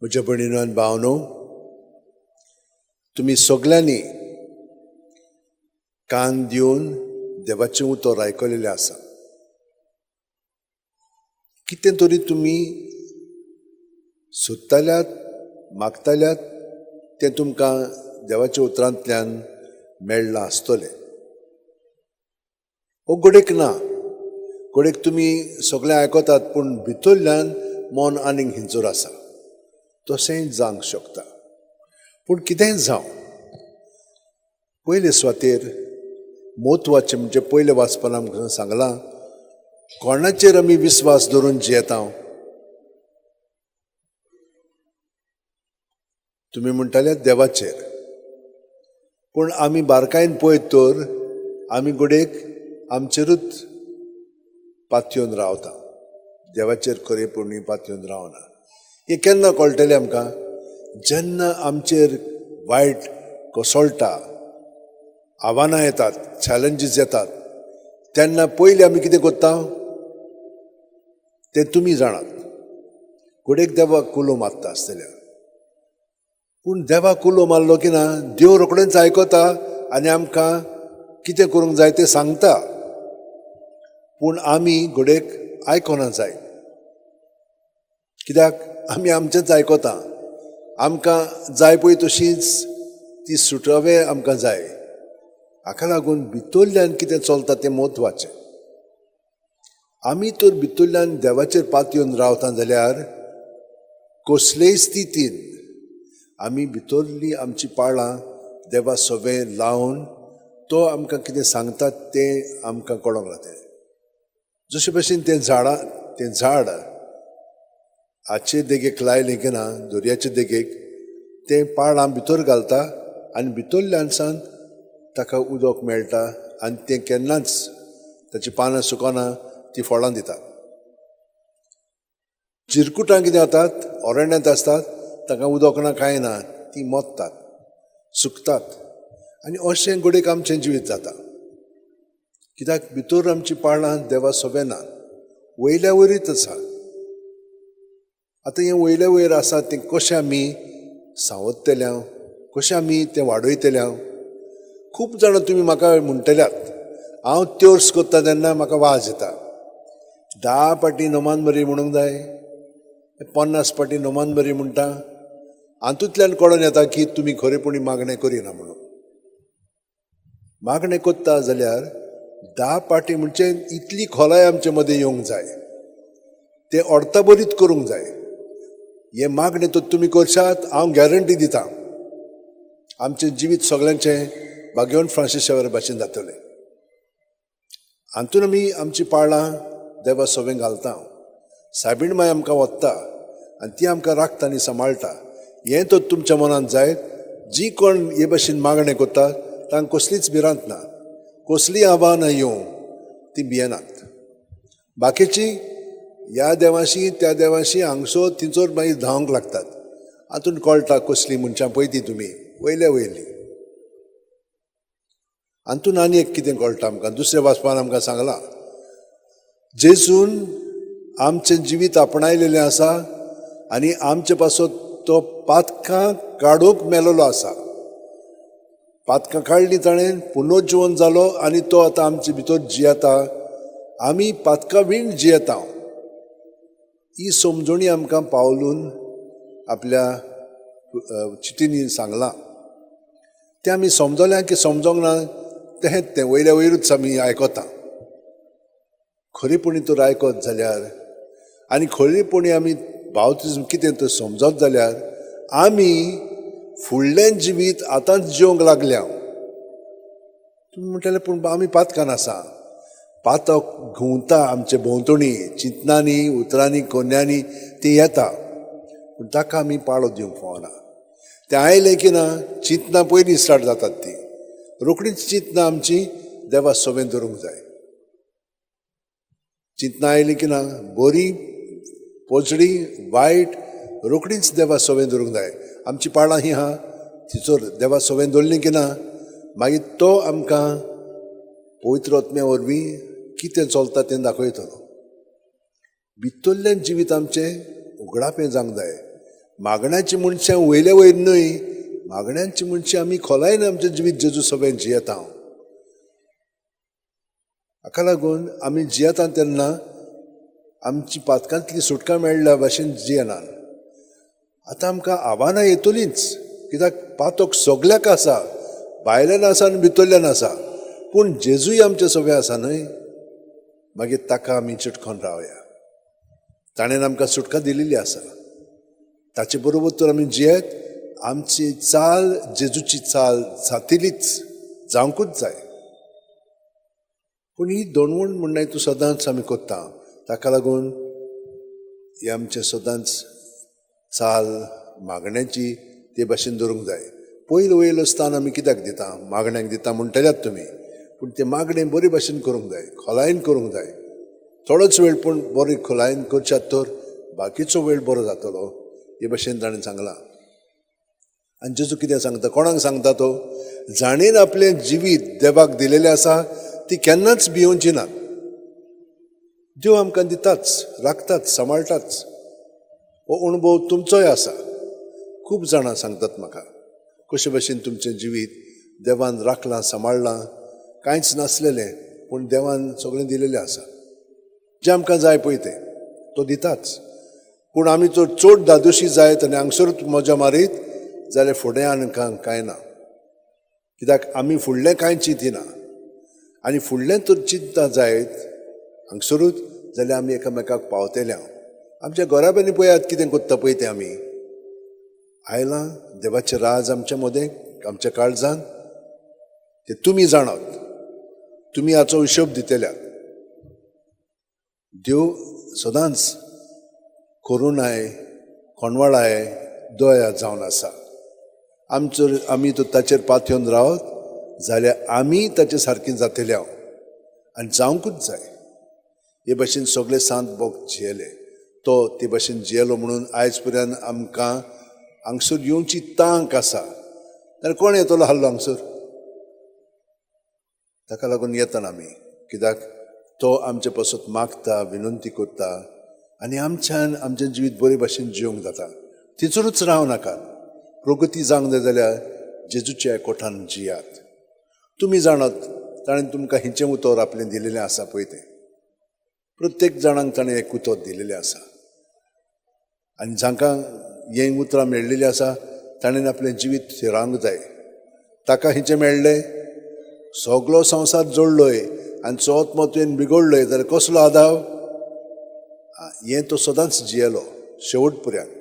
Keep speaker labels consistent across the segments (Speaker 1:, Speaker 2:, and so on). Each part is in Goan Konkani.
Speaker 1: म्हज्या भयणीनो आनी भावनो, तुमी सगल्यांनी कान दिवन देवाचें उतर आयकलेलें आसा. कितें तरी तुमी सोदताल्यात, मागताल्यात, तें तुमकां देवाच्या उतरांतल्यान मेळ्ळां आसतलें. ओ घडयेक ना, घडयेक तुमी सगळें आयकतात पूण भितरल्यान मन आनीक हिंजोर आसा, तशेंय जावंक शकता. पूण कितेंय जावं, पयले सुवातेर म्हत्वाचें म्हणजे पयले वाचपान आमकां सांगलां, कोणाचेर आमी विस्वास दवरून जियेता? तुमी म्हणटाले देवाचेर, पूण आमी बारकायेन पळयत तर आमी घडयेक आमचेरूच पातयेवन रावता, देवाचेर खरेपणी पातयेवन रावना. हें केन्ना कळटलें आमकां? जेन्ना आमचेर वायट कोसळटा, आव्हानां येतात, चॅलेंजीस येतात, तेन्ना पयलीं आमी कितें करता तें तुमी जाणात. घडयेक देवाक कुलो मारता आसतल्या, पूण देवाक कुलो मारलो की ना, देव रोखडेंच आयकता आनी आमकां कितें करूंक जाय तें सांगता. पूण आमी घडयेक आयकना जाय, कित्याक आमी आमचेंच आयकता. आमकां जाय पळय तशीच ती सुटावे आमकां जाय. हाका लागून भितरल्यान कितें चलता तें म्हत्वाचें. आमी तर भितरल्यान देवाचेर पातयेवन रावता जाल्यार कसलेय स्थितीन आमी भितरली आमची पाळां देवा सवें लावन तो आमकां कितें सांगता तें आमकां कळोंक लागता. जशे भशेन तें झाडां, तें झाड हाचे देगेक लायलें की ना, दर्याचे देगेक, तें पाळां भितर घालता आनी भितरल्यान सावन ताका उदक मेळटा आनी तें केन्नाच ताची पानां सुकना, ती फळां दितात. चिरकुटां कितें जातात, अरण्यांत आसतात, तांकां उदक ना कांय ना, ती मोत्तात, सुकतात. आनी अशें घडयेक आमचें जिवीत जाता, कित्याक भितर आमची पाळां देवा सोबें ना, वयल्या वयरूच आसा. आतां हें वयल्या वयर आसा तें कशें आमी सांवरतले, कशें आमी तें वाडयतले? खूब जाणां तुमी म्हाका म्हणटल्यात, हांव त्योर्स करता तेन्ना म्हाका वाज येता. 10 पाटी नोमान बरी म्हणूंक जाय, 50 पाटी नोमान बरी म्हणटा. हातूंतल्यान कळोन येता की तुमी खरेपणी मागणें करिना म्हणून. मागणें करता जाल्यार 10 पाटी म्हणजे इतली खोलाय आमचे मदें येवंक जाय, तें अर्थाबरीत करूंक जाय. हें मागणें तर तुमी करशात, हांव गॅरंटी दिता, आमचें जिवीत सगळ्यांचें भाग्यवंत फ्रांसीस शेवर भाशेन जातलें. हातून आमी आमची पाळां देवा सवें घालता, सायबीण माय आमकां वत्ता आनी ती आमकां राखता आनी सांबाळटा. हें तर तुमच्या मनांत जायत. जी कोण हे भशेन मागणें करता तांकां कसलीच भिरांत ना, कसलीय आव्हानां येवं ती भियेनात. बाकीची ह्या देवाशी त्या देवाशी हांगसो थिंचोर मागीर धांवंक लागतात. हातून कळटा कसली मनशां पळय ती तुमी वयल्या वयली. हातून आनी एक कितें कळटा आमकां, दुसऱ्या वाचपान आमकां सांगलां, जेजून आमचें जिवीत आपणायलेलें आसा आनी आमचे पासत तो पातकां काडूंक मेलोलो आसा. पातकां काडलीं ताणें, पुनर्जिवन जालो आनी तो आतां आमचे भितर जियेता. आमी पातकां वीण जियेता. ही समजणी आमकां पावलून आपल्या चिटींनी सांगलां. तें आमी समजलें की समजोंक ना तें तें वयल्या वयरूच आमी आयकता. खरेपणी तर आयकत जाल्यार आनी खरेपणी आमी बावतिज्म कितें तर समजत जाल्यार आमी फुडलें जिवीत आतांच जिवंक लागल्या. तुमी म्हणटले पूण आमी पातकान आसा. पातक घुंवता आमचे भोंवतणी, चिंतनांनी, उतरांनी, कोन्यांनी ती येता, पूण ताका आमी पाळो दिवंक फावना. तें आयलें की ना, चिंतनां पयलीं स्टार्ट जातात, ती रोखडीच चिंतनां आमची देवा सोबेन धरूंक जाय. चिंतनां आयलीं की ना, बरी पोजडी वायट रोखडीच देवा सोबेन धरूंक जाय. आमची पाळां ही आहा तिचोर देवा सोबेन दवरलीं की ना, मागीर तो आमकां पवित्र आत्म्या वरवीं कितें चलता तें दाखयतलो. भितरल्यान जिवीत आमचें उगडापें जावंक जाय. मागण्याची मनशां वयले वयर न्हय, मागण्यांची मनशां आमी खोलायन आमचें जिवीत जेजू सगळें जियेता. हाका लागून आमी जियेता तेन्ना आमची पातकांतली सुटका मेळ्ळ्या भाशेन जियेना. आतां आमकां आव्हानां येतलींच, कित्याक पातक सगल्याक आसा, भायल्यान आसा आनी भितरल्यान आसा. पूण जेजूय आमचे सगळें आसा न्हय, मागीर ताका आमी चिटकोन रावया. ताणें आमकां सुटका दिलेली आसा, ताचे बरोबर तर आमी जियेत आमची चाल जेजूची चाल जातलीच, जावंकूच जाय. पूण ही दोनवण म्हणणें तूं सदांच आमी करता, ताका लागून ही आमचें सदांच चाल मागण्याची ते भाशेन दवरूंक जाय. पयलो वयलो स्थान आमी कित्याक दिता, मागण्याक दिता म्हणटल्यात तुमी, पूण तें मागणें बरे भाशेन करूंक जाय, खोलायेन करूंक जाय. थोडोच वेळ पूण बरी खोलायेन करच्यात तर बाकीचो वेळ बरो जातलो, हे भाशेन ताणें सांगलां. आनी जेजू कितें सांगता, कोणाक सांगता तो, जाणेन आपलें जिवीत देवाक दिलेलें आसा ती केन्नाच भियोवची ना. देव आमकां दिताच, राखताच, सांबाळटाच. हो अणभव तुमचोय आसा. खूब जाणां सांगतात म्हाका कशे भाशेन तुमचें जिवीत देवान राखलां, सांबाळ्ळां, कांयच नासलेलें पूण देवान सगळें दिलेलें आसा. जें आमकां जाय पळय तें तो दिताच. पूण आमी जर चड धादोशी जायत आनी हांगसरूच मजा मारीत जाल्यार फुडें आमकां कांय ना, कित्याक आमी फुडलें कांय चिंतिना. आनी फुडलें तर चिंता जायत हांगसरूच जाल्यार आमी एकामेकाक पावतले. आमच्या घराब्यांनी पळयात कितें करता पळय तें आमी आयलां देवाचें राज आमच्या मदें, आमच्या काळजान, तें तुमी जाणात, तुमी हाचो हिशोब दितल्यात. देव सदांच करुणाय, कोणवाळाय, दया जावन आसा. आमचो आमी तर ताचेर पातयेवन रावत जाल्यार आमी ताचे सारकी जातले आनी जावंकूच जाय. हे भाशेन सगळे सांत बोग जियेले, तो ते भाशेन जियेलो म्हणून आयज पर्यंत आमकां हांगसर येवची तांक आसा. जाल्यार कोण येतलो आहलो हांगसर? ताका लागून येतना आमी, कित्याक तो आमचे पासत मागता, विनंती करता आनी आमच्यान आमचें जिवीत बरे भाशेन जिवंक जाता. थंयसरूच रावं नाकात, प्रगती जावंक जाय जाल्यार जेजूच्या एकवटान जियात. तुमी जाणात ताणें तुमकां हिचें उतर आपलें दिलेलें आसा पळय तें, प्रत्येक जाणांक ताणें एक उतर दिलेलें आसा. आनी जांकां हें उतरां मेळ्ळेलीं आसा ताणें आपलें जिवीत थिरावंक जाय. ताका हिचें मेळ्ळें, सगलो संवसार जोडलोय आनी चवथ मत्वेन बिगडलोय जाल्यार कसलो आदाव? हें तो सदांच जियेलो शेवट पर्यंत.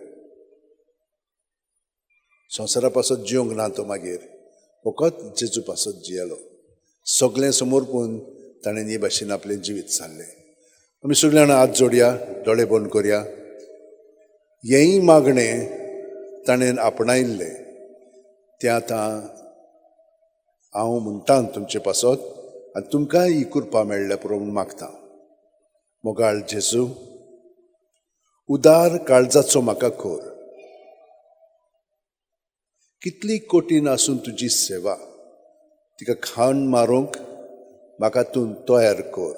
Speaker 1: संवसारा पासत जिवंक ना तो, मागीर फकत जेजू पासत जियेलो. सगळें समर्पून ताणें हे भाशेन आपलें जिवीत सारलें. आमी सगळीं जाणां हात जोडया, दोळे बंद करया. हेंय मागणें ताणें आपणायल्लें, तें आतां हांव म्हणटा तुमचे पासत आनी तुमकां ही कृपा मेळ्ळ्या पुरो म्हूण मागता. मोगाळ जेजू, उदार काळजाचो म्हाका कर, कितली कठीण आसून तुजी सेवा, तिका खाण मारूंक म्हाका तूं तयार कर.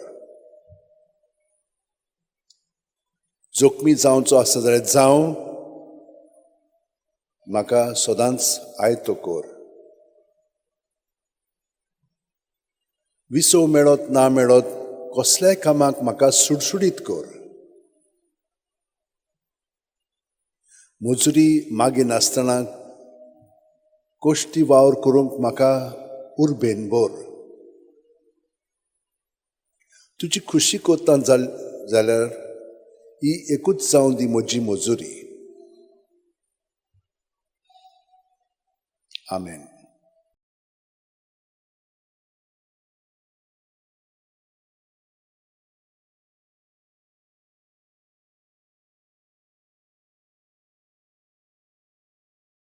Speaker 1: जोखमी जावचो आसा जाल्यार जावं, म्हाका सदांच आयतो कर. विसव मेळत ना मेळत कसल्याय कामाक म्हाका सुडसुडीत कर. मजुरी मागी नासतना कश्टी वावर करूंक म्हाका उर्बेन भर. तुजी खुशी करता जाल्यार ही एकूच जावं दी म्हजी मजुरी. आमेन.